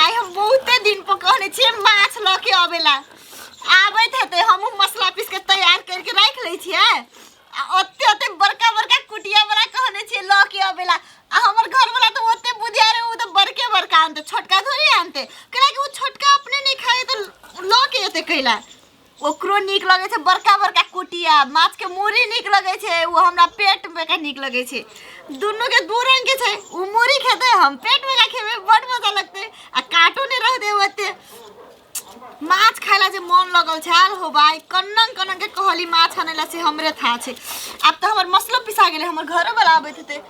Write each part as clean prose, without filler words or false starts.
आइ हम बहुते दिन पर कहने छियै माछ लऽ के अबेला आबैत हेतै हमहूँ मसला पीस के तैयार करके राखि लै छियै आ ओते ओते बड़का बड़का कुटिया बला कहने छियै लऽ के अबेला आ हमर घर वाला तऽ ओते बुधियार है, उ तऽ बड़के बड़का आनतै छोटका थोड़ी आनतै कैलाकि ओ छोटका अपने नहि खाइ तऽ लऽ के एतै कैला ओकरो नीक लगै छै बड़का बड़का कुटिया माछके मूड़ी नीक लगै छै ओ हमरा पेटमे का नीक लगै छै दुनूके दू रङ्गके छै ओ मूड़ी खेतै हम पेटमे का खेबै बड्ड मजा लगतै आ काँटो नहि रहतै ओते माछ खाय ला जे मन लगल छै आल हो भाई कन्नन कन्नन के कहली माछ आनै ला से हमरे था छै आब तऽ हमर मसलो पिसा गेलै हमर घरो वाला आबैत हेतै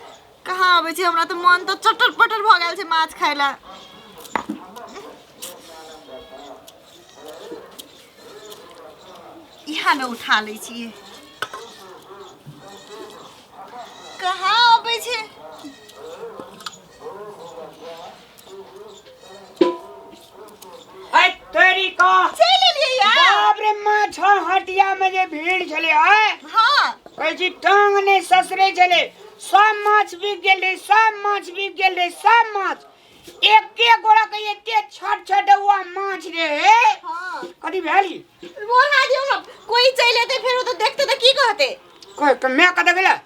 कहाँ आबै छै हमरा तऽ मन तऽ चटर पटर भऽ गेल छै माछ खाय ला इएहमे उठा लै छियै कहाँ अबै छै अरे तेरी का चलि एलियै यार बाप रे माछ हटिया में जे भीड़ छले आय हाँ कहै छी टांग नहि ससरे छले सब माछ बिक गेल रहे सब माछ बिक गेल रहे सब माछ एके गोड़ा के एते छोट छोट हुआ माछ रे हाँ कथी भेल ई? वो हा दियौ न कोई चलि एतै फेर ओ तऽ देखतै तऽ की कहतै कोई के मैं कतऽ गेलै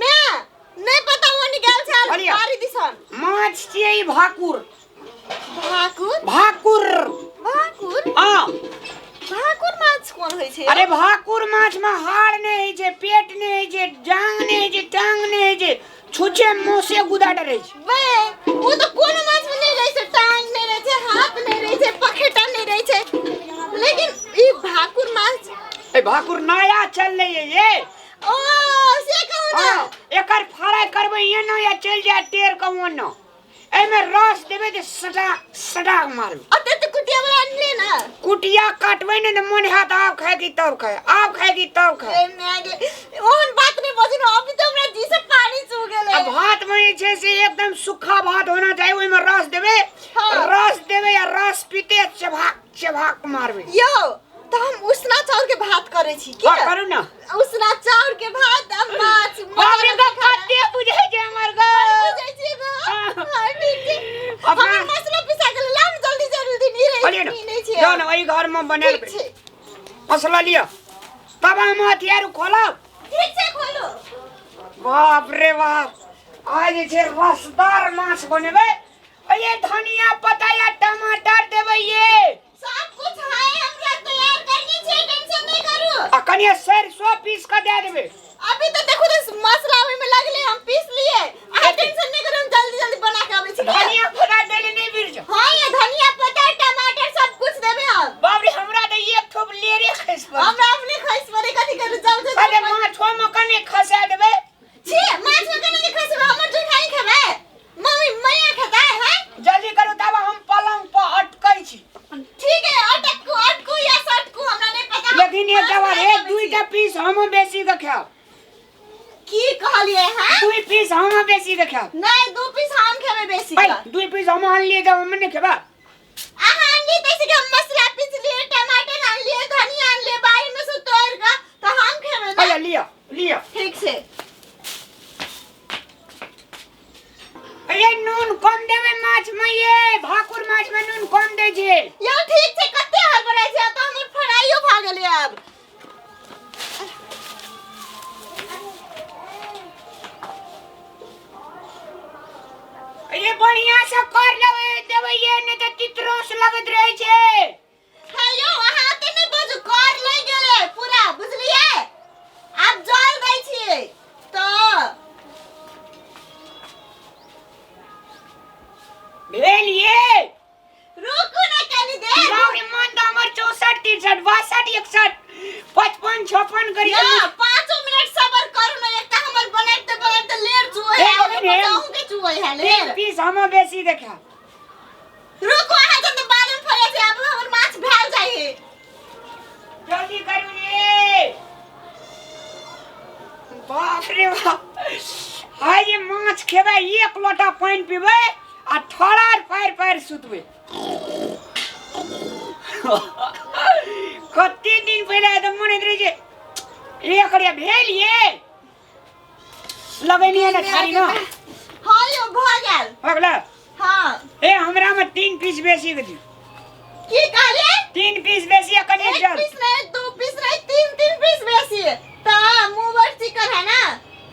मैं नहीं पता वो निकाल छल कहलियै। बारी दिसन माछ छियै ई भाकुर भाकुर भाकुर भाकुर हाँ भाकुर माछ कोन होइ छै अरे भाकुर माछ में हाड़ नहीं होइ छै पेट नहीं होइ छै जांग नहीं होइ छै टांग नहीं होइ छै छुछे मुँह से गुदा डरे छै बे ओ तऽ कोनो माछ में नहीं रहै छै टांग नहीं रहै छै हाथ नहीं रहै छै पखेटा नहीं रहै छै लेकिन ई भाकुर माछ ए भाकुर नया चल रही है ये ओ से कहू ना हाँ, एकर फ्राई करबै ये ना या चलि जाय टेर के ओना एहिमे रस देबै तऽ सटाक सटाक मारबै अते ते कुटिया वाला अनले ना कुटिया काटबै ने तऽ मन हैत आब खाएगी तब खाए आब खाएगी तब खाए ए माय गे ओहन बात नहीं बजू ना अभी तो हमरा जी से पानी चू गेलै आ भात में जे छै से एकदम सूखा भात होना चाही ओहिमे रस देबै हाँ। रस देबै आ रस पीते चभाक चभाक मारबै यौ तऽ हम उसना चाउर के भात करै छी की हाँ, करू ना उसना चाउर के भात आ माछ बाप रे बाप कते बुझै छै हमर गो बुझै छियै गो हाँ। हाँ, ठीक छै अपना- हमर मसला पिसा गेलै लाउ ने जल्दी जल्दी नहीं बोलिए रही ना नहीं छियै जाओ ना वही घर में बनायल ठीक छै मसला लिअ तब हम हथियार खोलब ठीक छै खोलू बाप रे बाप आइ जे छै रसदार माछ बनेबै ये धनिया पत्ता या टमाटर देबै ये सब कुछ है हमरा तैयार करनी छै टेंशन नहीं करू आ कनिए सरसो पीस कऽ दए देबै अभी तो देखो तो मसला ओहि में लगले हम पीस लिए अहाँ टेंशन नहीं करू हम जल्दी जल्दी बना के आबै छी धनिया पत्ता देले नहीं बिरज हाँ ये धनिया पत्ता टमाटर सब कुछ देबे हम बाप रे हमरा तऽ एक ठोप लेरे खसि पड़ल हमरा अपने खसि पड़े कथी करू जाउ जाउ अरे माछो में कने खसा देबै छी माछ में कने नहीं खसबै हमर जुठाई खेबै मम्मी मैया खेतै है जल्दी करू तब हम पलंग पर अटकै छी ठीक है अटकू अटकू या सटकू हमरा नहीं पता लेकिन एक बार हे दुईटा पीस हम बेसी के खायब की कहलिए हैं दुई पीस हम बेसी के खायब नहीं दू पीस हम खेबै बेसी भाई के दुई पीस हम आनलिए तब हम नहीं खेबा अहाँ आनलिए तैसे कि हम मसला पीस लिए टमाटर आनलिए धनिया आनलिए बाड़ी में से तोड़ के तो हम खेबै ना अरे लिअ लिअ ठीक से अरे नून कम देबै माछ में ये भाकुर माछ में नून कम दै छै यौ ठीक छै कते हड़बड़ाइ छै तऽ हमर फ्राइयो भऽ गेलै आब अरे बढ़िया से कर लेबै देबै ये नहीं तऽ तितरोस लगैत रहै छै हे यौ अहाँ एते नहि बाजू कर लागि गेलै पूरा बुझलियै आब जल दै छियै तऽ भेल ये रुकू ने कनी देर बाप रे मन तऽ हमर 64 63 62 61 55 56 करी यौ 5 मिनट सबर करू ने एकटा हमर बनाइते बनाइते लेट चुए हे है बहिन, हे। अहूँ के चुए है तीन लेर पीस हम बेसी देखा रुकू अहाँ जब बादल फड़े छै आब हमर माछ भेल जाइ है जल्दी करू रे बाप रे बाप आइ जे माछ खेबै एक लोटा पानि पीबै आ ठोड़ा पारि पारि सुतबै कते दिन पहिले तऽ मन होइत रहै छै एक रे भेल ये लगेनी है ना थारी ना हाँ यौ भऽ गेल भऽ गेलै 3 पीस बेसी के दियौ। की कहलिए? 3 पीस बेसी आ कनि एक जल। पीस नहीं, 2 पीस नहीं, तीन तीन पीस बेसी है। त मुंह बर चिकन है ना,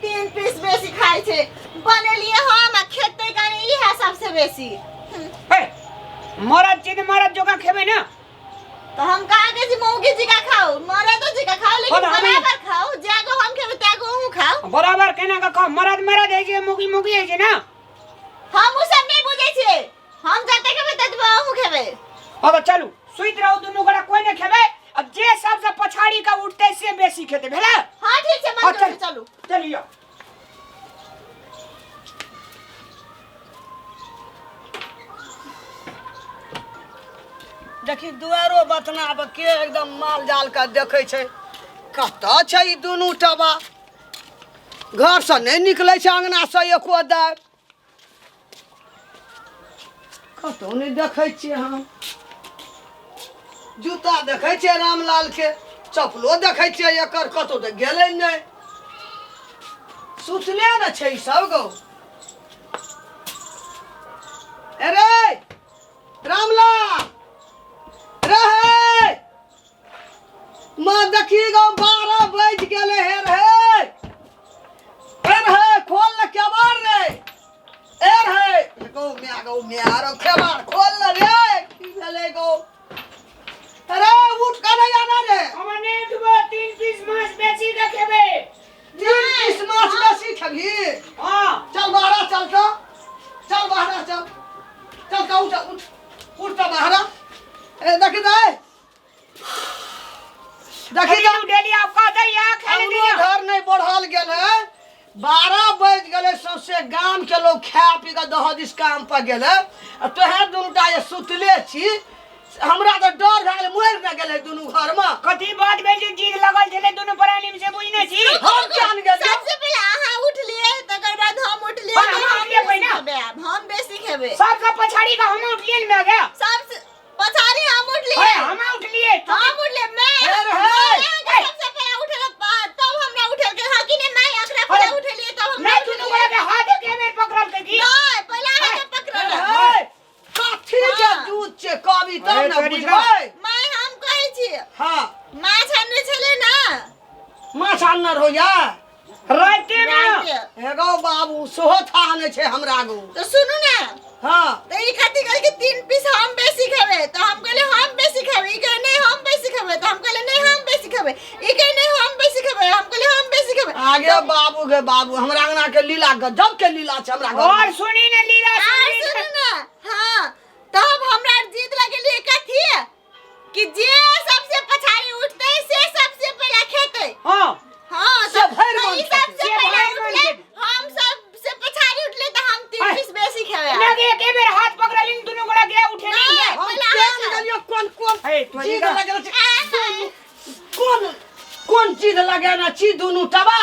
3 पीस बेसी खाइ छै। बनेलिए हम आ खेतै कनि ई है सबसे बेसी। हे, मरद छी तऽ मरद जोका खेबै ना। तो हम कहा के जी मौगी जी का खाओ, मरद जी का खाओ, लेकिन हाँ, तो हमें- बराबर खाओ। जागो हम खेबे त्यागो अहूँ खाओ। बराबर केना के खाओ? मरद मरद होइ छै, मौगी मौगी होइ छै ना। हम उ सब नहीं बुझै छियै, हम जते खेबै ततबे अहूँ खेबै। हाँ तऽ चलू सुति रहू दुनू गोटा, कोई नहीं खेबै। अब जे सबसे पछाड़ी का उठतै से बेसी खेतै, भेलै? हाँ ठीक छै, हाँ, मंजूर छै, चलू चलियो। देखी दुआरो बतना के एकदम माल जाल के देखै छै, कतऽ छै ई दुनू टबा? घरसँ नहि निकलै छै, अङ्गनासँ एको दाय कतहु नहि देखै छियै हम। जूता देखै छियै रामलाल के, चप्पलो देखै छियै एकर, कतहु तऽ गेलै नहि। सुतले ने छै ई सब गौ। अरे रामलाल रहे माँ, देखी गौ 12 बज गेलै हे रे। ए रे खोल न केबाड़ रे। ए रे गौ म्या, गौ म्या रो केबाड़ खोल न रे। की भेलै गौ? अरे उठ के नहीं आना रे। हम नहीं उठबो, 3 पीस मांस बेसी के खेबै। 3 पीस माछ बेसी खेबही? हाँ। चल बाहरा चल तो, चल बाहरा चल, चल तो उठ उठ उठ तो बाहरा। ए देखी दे, देखी अरे दे। डेली आपका दे या खेले अंगनो दिया। घर नहीं बढ़ल गेल है, 12 बज गेलै, सौंसे गाम के लोग खा पी के दह दिस काम पर गेलै, आ तोहे दुनू टा जे सुतले छी, हमरा तऽ डर भए गेलै मरि ने गेलै दुनू घरमे। कथी बात भेल जे जीत लगल छलै दुनू प्राणी में से बुझने छी? हम केहन गेलियै? सबसे पहिले अहाँ उठलियै, तकर बाद हम उठलियै। हाँ, तऽ हम हम उठलियै बेसी पहिने। खेबै आब, हम बेसी खेबै। सबसे पछाड़ी का हम उठलियै ने गया। सबसे पछाड़ी हम उठलियै। हे, हम उठलियै। हम उठलियै, मैं हे रे, हे। मैं अहाँके सबसे पहिले उठेलक, तब हमरा उठेलकै। हाँ कि नहि? मैं एकरा पहिले अरे, उठेलियै तब हमरा नहीं दुनू उठेलियै। गोरा के हाथ के बेर पकड़ल के की? नहि, पहिले अहाँके पकड़ल। हे, कथी के हाँ। दूध छै कभी तब अरे ने तरीका। बुझबै। मैं हम कहै छी। हाँ। माछ आनने छलै ना? माछ आनने रहौ या राइते में। रातिके। हे गौ बाबू, सेहो था आनै छै हमरा गौ। तऽ सुनू ने। हाँ। तऽ ई खातिर कहलकै 3 पीस हम बेसी खेबै, तऽ हम कहलियै हम बेसी खेबै। ई कहै नहीं हम बेसी खेबै, तऽ हम कहलियै नहीं हम बेसी खेबै। ई कहै नहीं हम बेसी खेबै, हम कहलियै हम बेसी खेबै। आगे बाबू गे बाबू, हमरा अंगना के लीला गजब के लीला छै हमरा घर में। और सुनी ने लीला, आर सुनी ने। सुनू ने, हाँ तब हमरा जीत लगेलियै कथी कि जे सबसे पछाड़ी उठतै से सबसे पहला खेतै। हाँ। हाँ, से तऽ भरि तऽ मन ई खेतै। सबसे से पहला भरि मन उठलै, खेतै। हम सबसे पछाड़ी उठलै तऽ हम 3 आय। पीस बेसी खेबै। ना के एक बेर हाथ पकड़लिन दुनू गोरा के उठे नहीं नहीं। है। हम पहिले अहाँ केहन खाउ। गेलियै, कोन कोन हे, तोरी चीज का। लगल छै? आय। कोन कोन चीज लगेने छी दुनू टबा?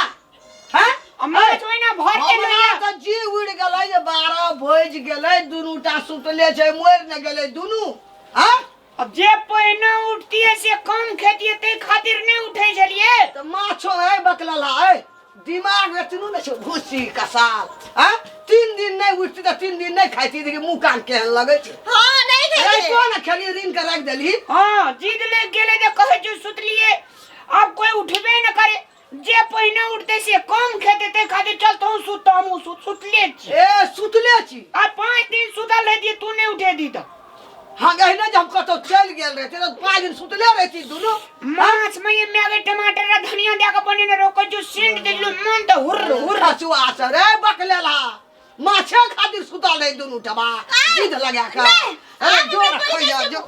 हैं? आ माछ ओहिना भर के हमरा लइया। तऽ जी उड़ि गेलै जे 12 बजि गेलै, दुनू टा सुतले छै, मरि ने गेलै दुनू। हैं? अब जे पहिने उठतियै से कम खेतियै, ताहि खातिर नहि उठै छलियै। तऽ माछो है बकलल है, दिमाग एतनो ने छै भूसी कसाल। हैं? 3 दिन नहि उठती तऽ 3 दिन नहि खाइती, देखी मुँह कान केहन लगै छै। हाँ, नहि खेलियै। राइतो ने खेलियै, ऋण के राखि देलही। हाँ, जिद लागि गेलै जे कहै छै सुतलियै, आब कोइ उठबे ने करे, जे पहिने उठतै से कम खेतै, ताहि खातिर चल तोहूँ सुत, तऽ हमहूँ सुतले छी। ए सुतले छी। आ 5 दिन सुतल रहितियै, तू नहि उठेती तऽ। हाँ, एहने जे हम कतौ चलि गेल रहितियै तऽ 5 दिन सुतले रहिती दुनू। माछ में ये मैगे टमाटर आ धनिया दए के बनेने रहो, कहै छियौ सेंट देलु, मन तऽ हुर्र हुर्र। हसुआ से रे बकलेला, माछे खातिर सुतल रही दुनू टबा जिद लगा के। नहीं, अरे हम जो हमरा ना खैया पैसा जो,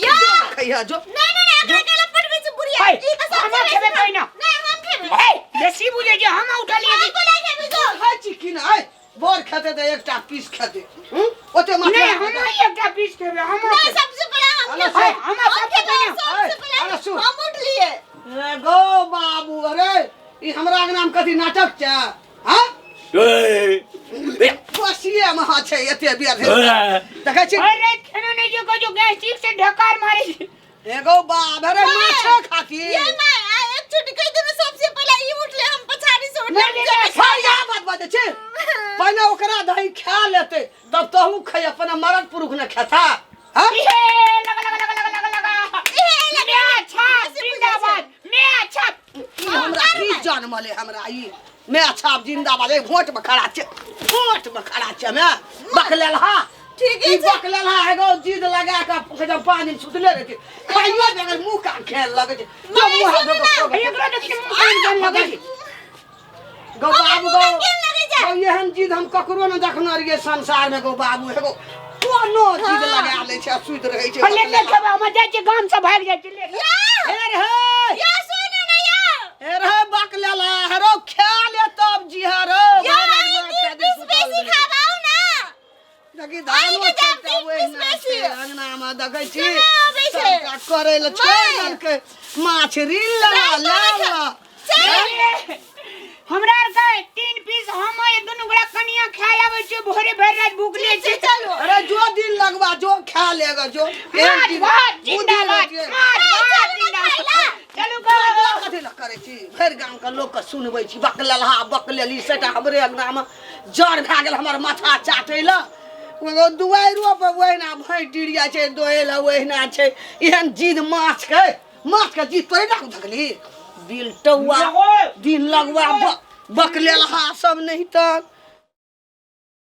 या। जो ना खैया जो। नहीं, नहीं, नहीं, एकरा केला पटबै छै बुढ़िया। है, ई तऽ सबसे हम बेसी खेबै खाइ। पहिने। नहीं, हम खेबै। हे, बेसी बुझै छै, हम उठलियै हम कि- कोना खेबै जो? खाइ छी कि नहि? बड़ खेतै तऽ एकटा पीस खेतै। ओते माछ नहीं, हम एकटा पीस खेबै, हम नहीं, सबसे पहिले हम अरे, खेबै। हम हम सबसे खेबै, पहिले। सबसे पहिले अरे, सुन। हम उठलियै। ए गौ बाबू, अरे ई हमरा अंगना में कथी नाटक छै? हाँ? बसिए में हाँ छै एते बेर भेल। देखै छी? अरे खेना नहीं जो कहै छौ गैस्ट्रिक से ढकार मारे छै। एगो बाप, अरे माय, माछे खातिर। ये my, आ एक छुट्टी कहि देने सबसे पहिले ई उठले, हम पछाड़ी पानी से उठल नहीं, नहीं, जब खाया बात बाजै छी। पहिने ओकरा दही खा लेतै तब तहू खै, अपना मरद पुरुख ने खेता। हाँ? इहे लगा लगा लगा लगा लगा लगा। इहे लगा। मैं छाप जिंदाबाद, मैं छाप। ई हमरा की जनमले हमरा ई मैं छाप जिंदाबाद। एक वोट में खड़ा छै, वोट में खड़ा छै। मैं बकलेल हा। ठीके ई छै। बकलेल हा एगो जिद लगा के एकदम पानी में सुतले रहै छै, खाइयो बगैर मुंह कान खेल लगै छै। जो माय, मुंह हाथ सुनू धो के ना। एकरो देखी मुँह कान जान लगै छै। गौ बाबू गौ, केहन लगै छै? गौ एहन जिद हम ककरो न देखने रहियै संसार में। गौ बाबू एगो कोनो जिद लगा लै छै आ सुति रहै छै। ले ले खेबै, हम जाइ छियै गाम से भागि जाइ छियै, ले। या हे रे या सुनू ना या। हे रे बकलेल हा, हे रो खा ले तब जी हा रो। या भरि आई राति तीन माछ पीस सुतल बेसी रहै। खाबाउ ना। देखी धानो के जाम छोटा तीन ओहिना पीस बेसी। छै, अंगना मे देखै छी केना आबै छै? सबटा करै लए छोड़ि माय। देलकै माछ रील लगा राति ले मे ला। चल। हमरा आर के 3 पीस हम ये दुनू गोरा कनिया खाय आबै छियै, भोरे भरि राति भूखले ठीक छै, छी। चलू। अरे जो दिन लगवा जो खा लेगा जो। माछ भात जिंदाबाद, माछ भात जिंदाबाद। चलू गो। कथी लए करै छी? भरि गाम के लोक के सुनबै छी बकलेलहा बकलेली। सेटा हमरे अंगना मे जड़ भए गेल हमर माथा चाटै लए। एगो दुआरियो पर ओहिना भैंस डिरिया छै दोहे लए, ओहिना छै। एहन जिद माछ के, माछ के जिद तोरे ना देखली बिलटौआ दिन लगवा बकलेलहा सब नहीं तऽ।